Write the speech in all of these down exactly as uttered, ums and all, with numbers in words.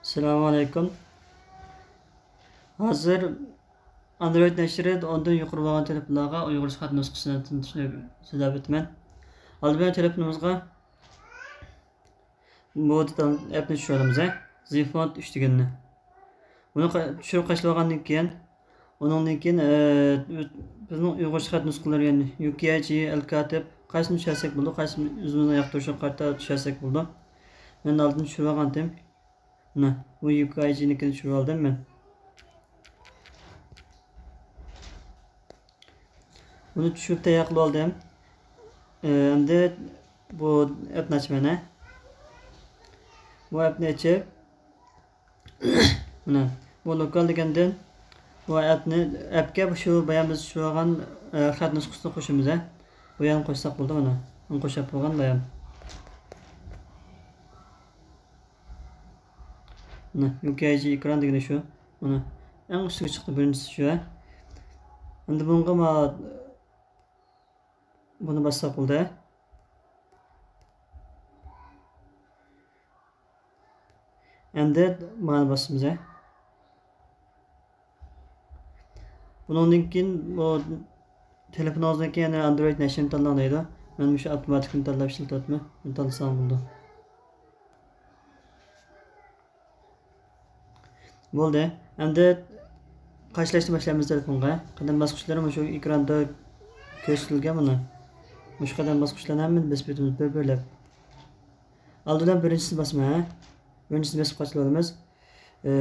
ئەسسالامۇ ئەلەيكۇم. ھازىر ئاندرويد نەشرى ئوندىن يۇقىرى بولغان تېلېفونلارغا ئۇيغۇرچە خەت نۇسخىسىنى تونۇتۇشنى سۆزلەپ ئۆتىمەن. ئالدى بىلەن تېلېفونىمىزغا بۇ دېتال ئەپنى چۈشۈرۈۋالىمىز، ھە؟ زىفونت ئۈچ دېگەننى. بۇنى قا-، چۈشۈرۈپ قاچىلىۋالغاندىن كېيىن، ئۇنىڭدىن كېيىن، ئە، بىزنىڭ ئۇيغۇرچە خەت نۇسخىلىرى، يەنى يۇ كېي ئاي جى، ئەلكاتىپ، قايسىنى چۈشۈرسەك بولىدۇ، قايسى ئۆزىمىزنىڭ ياقتۇرۇشىغا قارىتا چۈشۈرسەك بولىدۇ. مەن ئالدىن چۈشۈرۈۋالغانتىم. مانا، بۇ يۇ كېي ئاي جىنىڭكىنى چۈشۈرۈۋالدىم مەن. بۇنى چۈشۈرۈپ تەييار قىلىۋالدىم. ئە، ئەمدى بۇ ئەپنى ئاچىمەن، ھە. بۇ ئەپنى ئېچىپ، مانا، بۇ لوكال دېگەندىن بۇ ئەپنى، ئەپكە شۇ بايام بىز چۈشۈرۈۋالغان، ئە، خەت نۇسخىسىنى قوشىمىز، ھە. بۇ يەرنى قوشساق بولىدۇ، مانا. بۇنى قوشۇپ بولغان بايام. مانا، يۇ كېي ئاي جى ئېكران دېگىنى شۇ. مانا، ئەڭ ئۈستىگە چىقتى، بىرىنچىسى شۇ، ھە. ئەمدى بۇنىڭغا ما-، بۇنى باسساق بولدى. ئەمدى مانا باسىمىز، ھە. بۇنىڭدىن كېيىن بۇ تېلېفونىڭىزنىڭكى يەنە ئاندرويد نەشرىنى تاللاڭ دەيدۇ. مەن مۇشۇ ئاپتوماتىكنى تاللاپ ئىشلىتىۋاتىمەن. بۇنى تاللىساڭ بولىدۇ. بولدى. ئەمدى قاچىلاشنى باشلايمىز تېلېفونغا. قەدەم باسقۇچلىرى مۇشۇ ئېكراندا كۆرسىتىلگەن مانا. مۇشۇ قەدەم باسقۇچلارنى ھەممىنى بېسىپ ئۆتىمىز بىر-بىرلەپ. ئالدى بىلەن بىرىنچىسىنى باسىمەن، ھە؟ بىرىنچىسىنى بېسىپ قاچىلىۋالىمىز. ئى،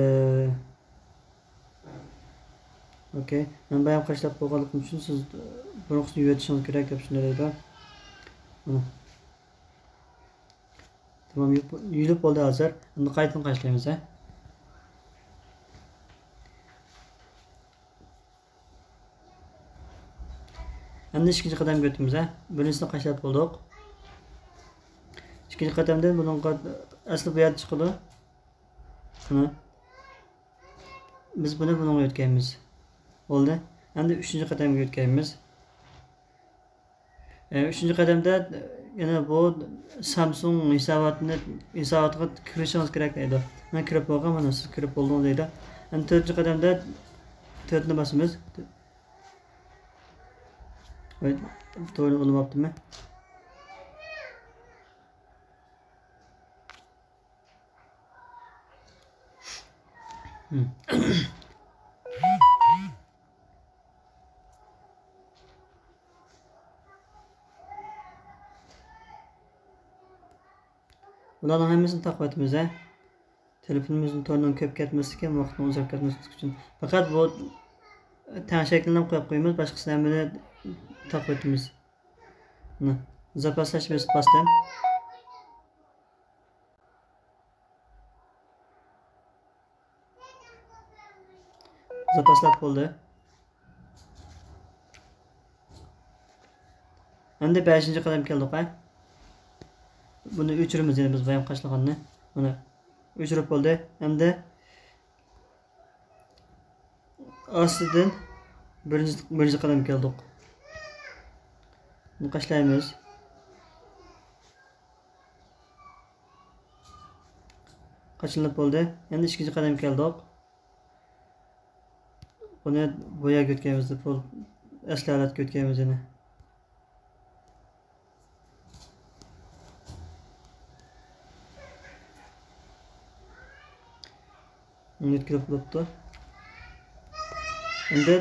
ئوكەي. مەن بايام قاچىلاپ بولغانلىقىم ئۈچۈن سىز بۇرۇنقىسىنى يۆتىشىڭىز كېرەك دەپ شۇنداق دەيدۇ. مانا. تامام، يۇيۇلۇپ، يۇيۇلۇپ بولدى ھازىر. ئەمدى قايتىدىن قاچىلايمىز، ھە. ئەمدى ئىككىنچى قەدەمگە ئۆتىمىز، ھە. بىرىنچىسىنى قاچىلاپ بولدۇق. ئىككىنچى قەدەمدىن بۇنىڭغا ئەسلى بۇ يەردە چىقىدۇ. مانا. بىز بۇنى بۇنىڭغا يۆتكەيمىز. بولدى. ئەمدى ئۈچىنچى قەدەمگە يۆتكەيمىز. ئە، ئۈچىنچى قەدەمدە، يەنە بۇ سامسۇڭ ھېساباتىنى، ھېساباتىغا كىرىشىڭىز كېرەك دەيدۇ. مەن كىرىپ بولغان، مانا سىز كىرىپ بولدىڭىز دەيدۇ. ئەمدى تۆتىنچى قەدەمدە تۆتنى باسىمىز. ۋاي، توغرا ئۇلىماپتىمەن. بۇلارنىڭ ھەممىسىنى تاقىۋەتىمىز، ھە. تېلېفونىمىزنىڭ تورىنىڭ كۆپ كەتمەسلىكى، ۋاقىتنىڭ ئۇزاپ كەتمەسلىكى ئۈچۈن. پەقەت بۇ تەڭشەكنىلا قويۇپ قويىمىز، باشقىسىنى ھەممىنى تاقىۋەتىمىز. مانا، زاپاسلاش بېسىپ باستىم. زاپاسلاپ بولدى. ئەمدى بەشىنچى قەدەمگە كەلدۇق، ھە. بۇنى ئۆچۈرىمىز يەنە بىز بايام قاچىلىغاننى. مانا، ئۆچۈرۈپ بولدى. ئەمدى ئاستىدىن بىرىنچى، بىرىنچى قەدەمگە كەلدۇق. بۇنى قاچىلايمىز. قاچىلىنىپ بولدى. ئەمدى ئىككىنچى قەدەمگە كەلدۇق. بۇنى بۇ يەرگە يۆتكەيمىز، بۇ ئەسلى ھالەتكە يۆتكەيمىز يەنە. يۆتكىلىپ بولۇپتۇ. ئەمدى،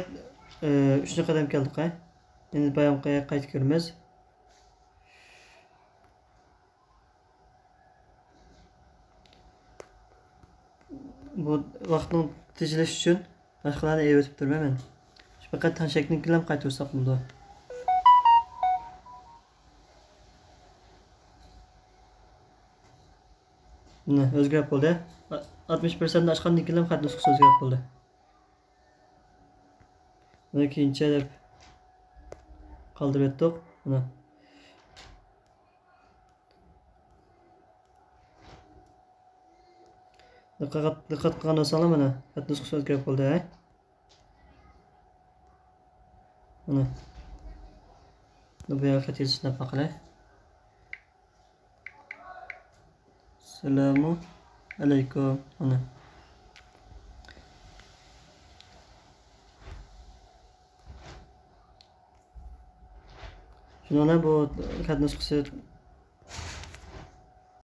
ئى، ئۈچىنچى قەدەمگە كەلدۇق، ھە. ئەمدى بايامقى قايتا كىرىمىز. بۇ ۋاقىتنىڭ تېجىلىشى ئۈچۈن باشقىلارنى ئېلىۋېتىپ تۇرىمەن مەن. پەقەت تەڭشەكنىڭكىلەرنى قايتۇرساق بولىدۇ. مانا، ئۆزگىرىپ بولدى. ئاتمىش پىرسەنتنى ئاچقاندىن كېيىن خەت نۇسخىسى ئۆزگىرىپ بولدى. بۇنى كېيىنچە دەپ قالدۇرۇۋەتتۇق. مانا. دىققەت، دىققەت قىلغان بولساڭلار، مانا، خەت نۇسخىسى ئۆزگىرىپ بولدى، ھە؟ مانا. بۇ يەرگە خەت يېزىپ سىناپ باقىلى. سالامۇ ئەلەيكۇم. مانا. شۇنىڭ بىلەن بۇ خەت نۇسخىسى